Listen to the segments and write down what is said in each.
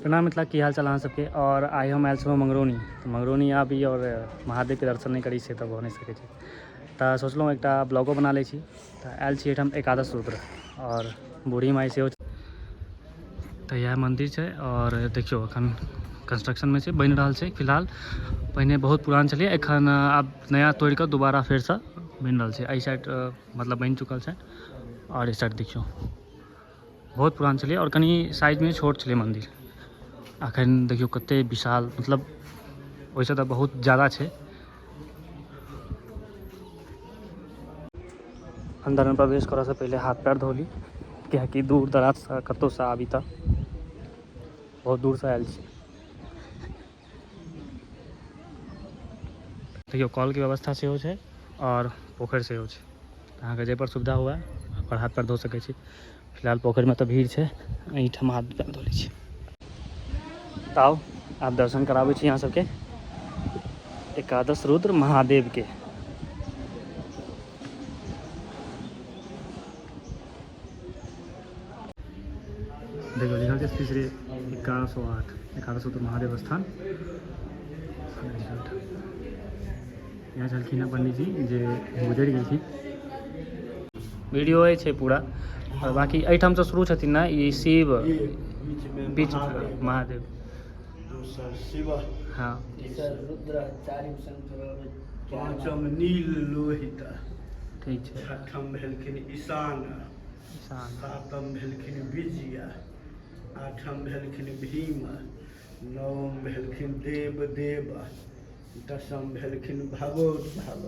प्रणाम मिथिला, की हाल चाल अहाँ सबके। और आइ हम आयल छलहुँ मंगरौनी, तऽ मंगरौनी आबी आओर महादेवके दर्शन नहि करी से तऽ भऽ नहि सकै छै। तऽ सोचलहुँ एकटा ब्लॉगो बना लै छी। तऽ आयल छी एहिठाम एकादश रुद्र आओर बूढ़ी माइ सेहो। तऽ इएह मन्दिर छै आओर देखियौ एखन कंस्ट्रक्शनमे छै, बनि रहल छै फिलहाल। पहिने बहुत पुरान छलै, एखन आब नया तोड़ि कऽ दोबारा फेरसँ बनि रहल छै। एहि साइड मतलब बनि चुकल छै आओर एहि साइड देखियौ बहुत पुरान छलै आओर कनि साइजमे छोट छलै मन्दिर। अखन देखियौ कते विशाल, मतलब ओहिसँ तऽ बहुत ज्यादा छै। अन्दरमे प्रवेश करऽसँ पहिले हाथ पैर धो ली, किएकि दूर दराजसँ कतहुसँ आबी तऽ बहुत दूरसँ आयल छी। देखियौ कलके व्यवस्था सेहो छै आओर पोखरि सेहो छै। अहाँके जाहिपर सुविधा हुए ओकर हाथ पैर धो सकै छी। फिलहाल पोखरिमे तऽ भीड़ छै, एहिठाम हाथ पैर धो लै छी। तऽ आउ आब दर्शन कराबै छी अहाँ सबके एकादश रुद्र महादेवके। देखियौ लिखल छै श्री श्री 1108 एकादश रुद्र महादेव स्थान। यहाँ छलखिन हेँ पंडीजी जे गुजरि गेलखिन। वीडियो छै पूरा। आओर बाँकी एहिठामसँ शुरू छथिन ने ई शिव, बीच महादेव, दोसर शिव, हँ, तेसर रुद्र, चारिम शंकर, पाँचम नील लोहित, ठीक छै, छठम भेलखिन ईशान, ईशान, सातम भेलखिन विजय, आठम भेलखिन भीम, नवम भेलखिन देव देव, दसम भेलखिन भगवत भव,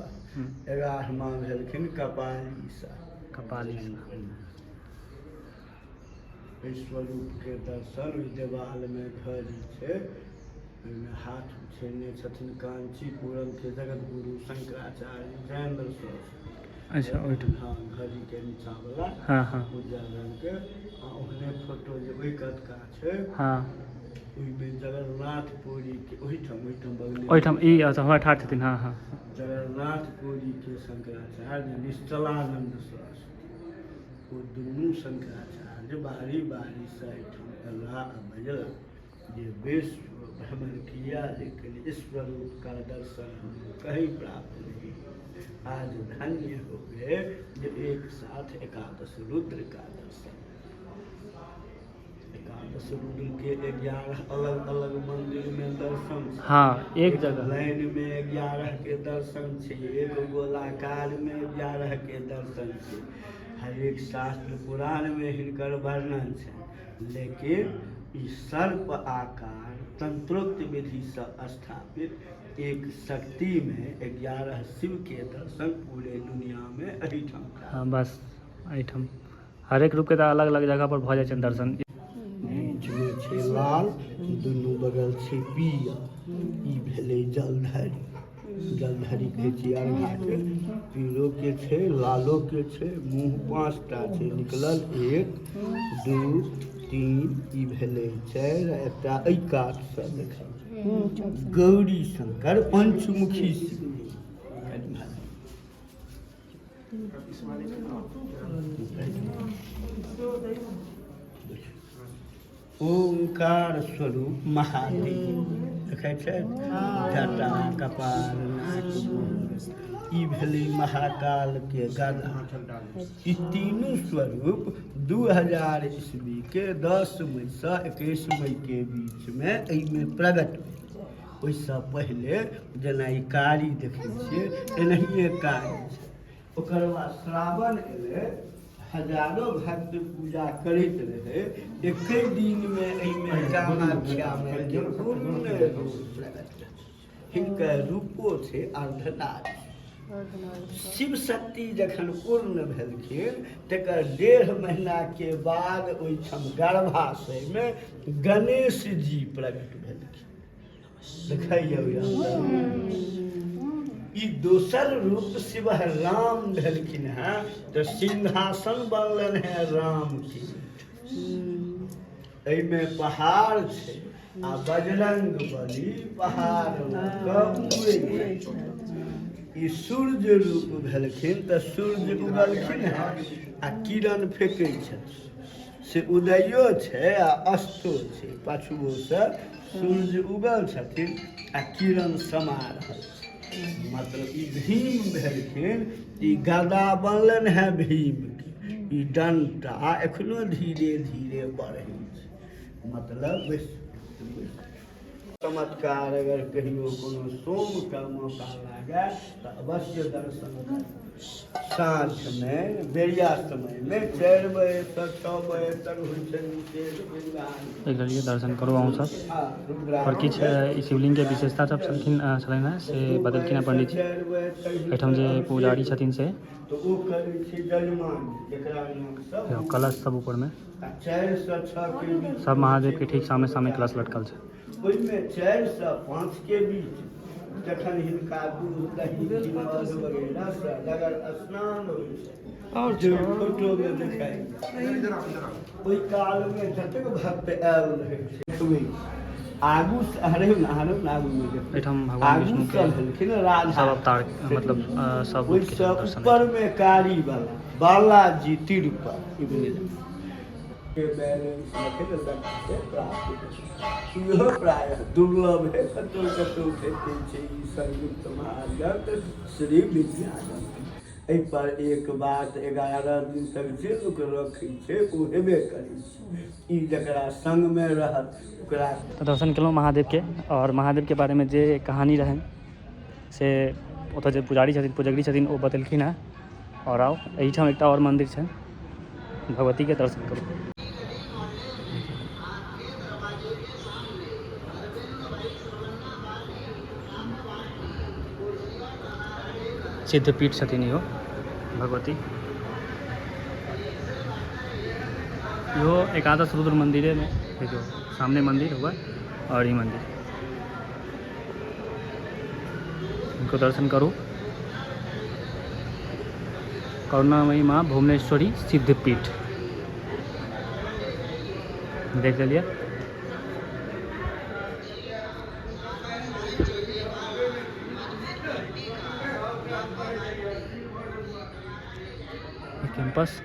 11वां भेलखिन कपालीसा। कपालीसा। एहि स्वरूपके दर्शन ओहि देवालमे घड़ी छै, ओहिमे हाथ उठेने छथिन काञ्चीपुरमके जगतगुरु शंकराचार्य जयेन्द्र सरस्वती। अच्छा, ओहिठाम। हँ, घड़ीके नीचाँवला हँ हँ उज्जर रङ्गके। आ ओहने फोटो जे ओहि कतका छै, ओहिमे जगन्नाथपुरीके ओहिठाम ओहिठाम बगले ओहिठाम ई अच्छा हमरा ठाढ़ छथिन। हँ हँ जगन्नाथपुरीके शंकराचार्य निश्चलानन्द सरस्वती, ओ दुनू शंकराचार्य बारी बारीसँ एहिठाम अयलाह आ बजला जे विश्व भ्रमण किया लेकिन इस स्वरूप का दर्शन हमको कहीं प्राप्त नहीं, आज धन्य हो गए जो एक साथ एकादश रुद्र का दर्शन। एकादश रुद्र के 11 अलग अलग मंदिर में दर्शन छै। हँ, एक जगह लाइन में 11 के दर्शन छै, एक गोलाकार में 11 के दर्शन छै। हरेक शास्त्र पुराण में हिनकर वर्णन छै, लेकिन ई सर्प आकार तंत्रोक्त विधि से स्थापित एक शक्ति में 11 शिव के दर्शन पूरे दुनिया में एहिठाम। हँ, बस एहिठाम हरेक रूपके तऽ अलग अलग जगह पर भऽ जाइ छनि दर्शन। बीचमे छै लाल, दुनू बगल छै पियर। ई भेलै जलधरी। जलधरी कहै छियै अर्घाके। पीरोके छै, लालोके छै। मुँह 5टा छै निकलल, 1 2 3, ई भेलै 4, आ एकटा एहि कातसँ देखै। गौरी शंकर पंचमुखी शिव। ओंकार स्वरूप महादेव देखै छै, जटा कपाल नाक। ई भेलै महाकाल के गदा। ई तीनू स्वरूप 2000 ईस्वी के 10 मईसँ 21 मई के बीचमे एहिमे प्रकट भेल। ओहिसँ पहिले जेना ई कारी देखै छियै, एनाहिए कारी छै। ओकर बाद श्रावण एलै, हजारो भक्त पूजा करैत रहै, एके दिनमे एहिमे कामाख्यामे के पूर्ण रूप प्रकट भेल। हिनकर रूपो छै अर्धनारी। शिव शक्ति जखन पूर्ण भेलखिन तकर 1.5 महीनाके बाद ओहिठाम गर्भाशयमे गणेश जी प्रकट भेलखिन। देखैया ई दोसर रूप शिव राम भेलखिन हेँ, तऽ सिंहासन बनलनि हेँ राम के। एहिमे पहाड़ छै आ बजरंग बली पहाड़ लऽ कऽ उड़ै छै। ई सूर्य रूप भेलखिन तऽ सूर्य उगलखिन हेँ आ किरण फेकै छथिन। से उदयो छै आ अस्तो छै। पाछुओसँ सूर्य उगल छथिन आ किरण समा रहल छै। मतलब ई भीम भेलखिन, ई गदा बनलनि हेँ भीमके। ई डंटा एखनो धीरे धीरे बढ़ै छै। मतलब चमत्कार अगर कहियो कोनो सोमके मौका लागए तऽ अवश्य दर्शन करू। साँझमे बेरिया समयमे 4 बजेसँ 6 बजे तक होइ छै विशेष विधान। देख लेलियै, दर्शन करू अहूँ सब। आओर किछु ई शिवलिङ्गके विशेषता सब छलखिन छलनि हेँ से बतेलखिन हेँ पंडीजी। एहिठाम जे पुजारी छथिन से तऽ ओ करै छै जजमान जकरा नामसँ कलश सब ऊपरमे आ 4 सँ 6 के बीच सब महादेवके ठीक सामने सामने कलश लटकल छै। ओहिमे 4 सँ 5 के बीच जखन हिनका दूध दही घी मध वगैरह से अगर स्नान होइ छै और जे फोटोमे देखाइ, ओहि कालमे जतेक भक्त आयल रहै छै देखबै छै। आगू से हरे ने हरे ने आगूमे देखबै। एहिठाम भगवान आगू विष्णुके से भेलखिन राधा सब अवतार, मतलब सब रूपके ओहिसँ दर्शन। ऊपरमे कारी वाला बालाजी तिरुपति के बैलेंस रखै से प्राप्त भेल। इहो प्रायः दुर्लभ है, कतहु कतहु भेटै छै। ई संयुक्त महायज्ञ श्री विद्यानंद। एहिपर एक बात, 11 दिन तक जे लोक रखै छै ओ हेबे करै छै। ई जकरा संगमे रहत ओकरा तऽ दर्शन केलहुँ महादेवके आओर महादेवके बारेमे जे कहानी रहनि से ओतऽ जे पुजारी छथिन, पुजगरी छथिन, ओ बतेलखिन हेँ। आओर आउ, एहिठाम एकटा आओर मन्दिर छै, भगवतीके दर्शन करू। सिद्धपीठ छथिन इहो भगवती। इहो एकादश रुद्र मन्दिरेमे देखियौ, सामने मन्दिर हुआ आओर ई मन्दिर, इनको दर्शन करू। करुणामयी माँ भुवनेश्वरी सिद्धपीठ देख लेलियै। कैंपस।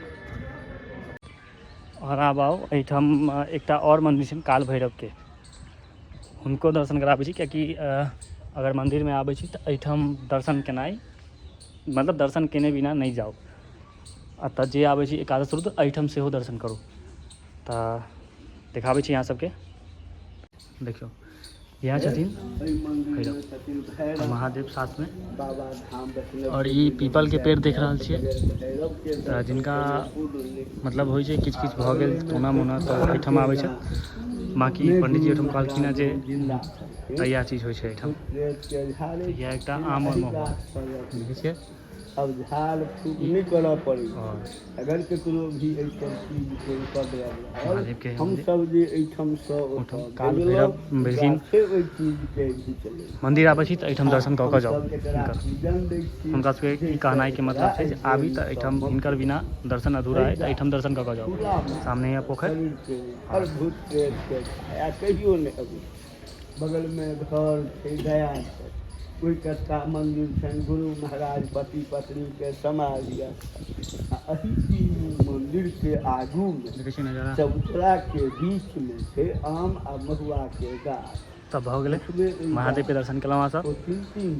आओर आब आउ, एहिठाम एकटा आओर मन्दिर छै काल भैरवके, हुनको दर्शन कराबै छी, कियाकि अगर मन्दिरमे आबै छी तऽ एहिठाम दर्शन केनाइ, मतलब दर्शन केने बिना नहि जाउ। एतऽ जे आबै छी एकादश रुद्र, एहिठाम सेहो दर्शन करू। तऽ देखाबै छी अहाँ सबके। देखियौ, इएह छथिन एहि मन्दिरमे भैरव छथिन भैरव महादेव साथमे। बाबा धाम वैष्णव आओर ई पीपलके पेड़ देख रहल छियै। भैरवके तऽ जिनका पूर्ण नहि मतलब होइ छै, किछु किछु भऽ गेल टोना मोना, तऽ एहिठाम आबै छै। बाँकी पंडीजी ओहिठाम कहलखिन हेँ जे जिन्दा छथिन। तऽ इएह चीज होइ छै एहिठाम। प्रेतके झाड़ै इएह एकटा आम आओर एहि महुआ गाछ पर रखै। देखै छियै। अब झाड़ फूक नहि करऽ पड़ै छै। आओर अगर केकरो भी एहि सब चीजके उपद्रव रहल, महादेवके मन्दिर हमसब जे एहिठामसँ ओहिठाम ओतऽ काल भेजलहुँ, भैरव भेलखिन। गाछे ओहि चीजके घीच लै। मन्दिर आबै छी तऽ एहिठाम दर्शन कऽ कऽ जाउ हमसब एकरा हिनकर। पूजन दै छी हुनका सबके ई जाहिसँ कहनाइके एकरा मतलब छै जे एहि आबी तऽ प्रेमसँ एहिठाम मुक्त हिनकर बिना दर्शन अधूरा अइ, तऽ एहिठाम दर्शन कऽ कऽ जाउ। सामने यऽ पोखरि। शरीरके हर भूत प्रेतके छाया कहियो नहि अबै। बगलमे घर छै, दया छै। ओहि कतका मन्दिर छनि गुरु महाराज पति पत्नीके समाधि आ एहि तीनू मन्दिरके आगूमे देखै छियै नजारा। चबूतराके बीचमे छै आम आ महुआके गाछ। तब भऽ गेलै, देखबै ओहि महादेवके दर्शन केलहुँ अहाँ सब। ओ तीन तीन